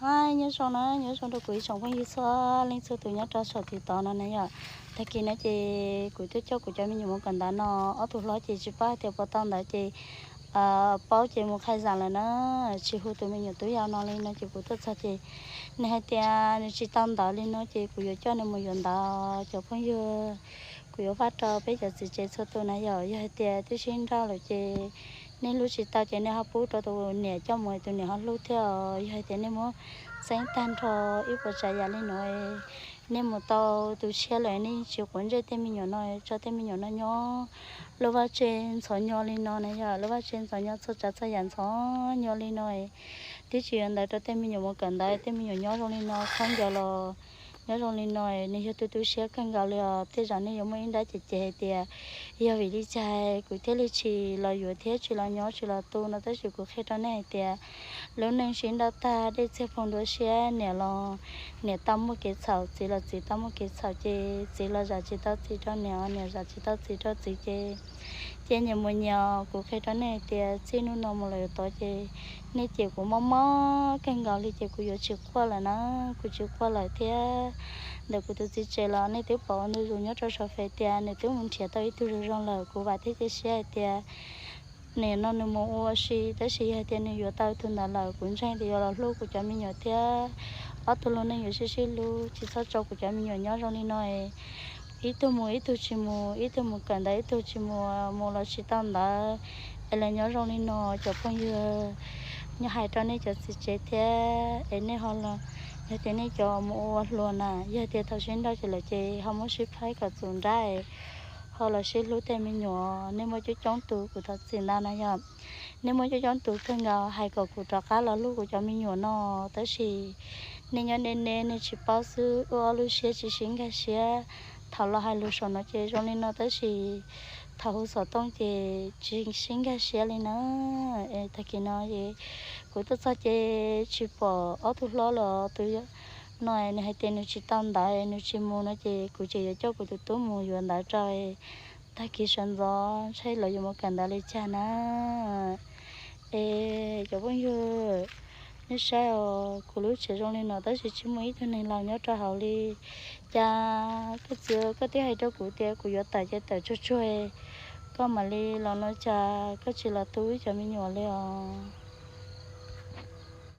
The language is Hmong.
Hi, nyob zoo na, nyob zoo rau kuv ib tsoom phooj ywg txhua leej txhua tus nyob rau saum tiv tov no na yom. Tag kis no ces kuv tuaj coj kuv cov me nyuam mus kawm ntawv no, ob tug hlob ces tsis paub hais tias puas tau ntawv ces paub ces mus khai zam lawm na, tsis hu tus me nyuam tub yau no li no ces kuv tuaj txog ces nws hais tias nws tsis tau ntawv li no ces kuv yuav coj nws mus yuav ntawv cov phooj ywg. Kuv yuav faj rau peb cov txiv tsev txhua tus na yom, yog hais tias twb sib nrauj lawm ces nej hlub tsis tau ces nej ho pub rau tus niam coj mus, tus niam ho hlub thiab os. Yog hais tias nej muab xeeb tag nrho ib puas tsav yam li no, nej mus tau tus tshiab lawm nej yeej tsis quav ntsej tej me nyuam no, tso tej me nyuam no nyob lub vaj tse ntxhov nyo li no na yom, lub vaj tse ntxhov nyo txhua tsav txhua yam ntxhov nyo li no. Twb tsis yuav ntawv rau tej me nyuam mus kawm ntawv, tej me nyuam nyob zoo li no, khaub ncaws los nyob zoo li no, nws yog tus tu siab kawg nkaus li os. Tej zaum nej yuav muaj ib nrab ces ces hais tias yog vim li cas kuv thiaj li tsis los yuav thiab tsis los nyob tsis los tu no, tab sis kuv qhia rau nej hais tias lub neej sib nrauj tag, dej txiag poob nruab siab, niam los niam tau muaj kev txhaum, txiv los txiv tau muaj kev txhaum ces txiv los zam tsis tau txim rau niam, niam zam tsis tau txim rau txiv ces ces nyias mus nyias. Kuv qhia rau nej hais tias txij hnub no mus lawm yav tod ces nej cem kuv mob mob kawg nkaus li ces kuv yuav tsis quaj lawm na, kuv tsis quaj lawm thiab. Ntawm kuv tus txiv tsev los nej twb pom ua ntu zus nyob rau saum fej tias nws twb mus nrhiav tau ib tug zoo zoo lawm, kuv vam thiab cia siab hais tias nim no nws mus ua si, tab sis yog hais tias nws yuav tau tus ntawd lawm kuv ntseeg tias yuav los hlub kuv cov me nyuam thiab ob tug lub neej yuav sib sib hlub, tsis txhob tso kuv cov me nyuam nyob zoo li no. Ib tug mus ib tug tsis mus, ib tug mus kawm ntawv ib tug tsis mus, mus los tsis tau ntawv, es los nyob zoo li no cov phooj ywg. Nyob hais rau nej cov txiv tsev thiab es nej ho los, yog tias nej cov mus ua hluas na, yog tias thaum sib nrauj ces lawm ces ho muab sib faib kom txus nrab, ho los sib hlub tej me nyuam. Nej muaj coob coob tus, kuv thov txim ntau na yom, nej muaj coob coob tus kawg nkaus hais kom kuv rov qab los hlub kuv cov me nyuam no, tab sis nej nyob deb deb nej tsis paub xwb, ua ob lub siab tsis sib nkag siab. Thaum los hais lus saum no ces zoo li no, tab sis thaum hu xov tooj ces tsis sib nkag siab li na. Tag kis no kuv tuaj txog ces tsis pom ob tug hlob los tus no, nws hais tias nws tsis tau ntawv nws tsis mus no ces kuv tseem yuav coj kuv tus tub mus yuav ntawv rau. Tag kis sawv ntxov ntshai los yuav mus kawm ntawv li cas na. Es cov phooj ywg, nej saib os, kuv lub tsev zoo li no tab sis tsis muaj ib tug neeg laus nyob rau hauv li. Cas koj txiv koj twb hais rau kuv tias kuv yuav tawm ces tawm tsuag tsuag, koj mam li los no cas koj tsis los tu wb cov me nyuam li os?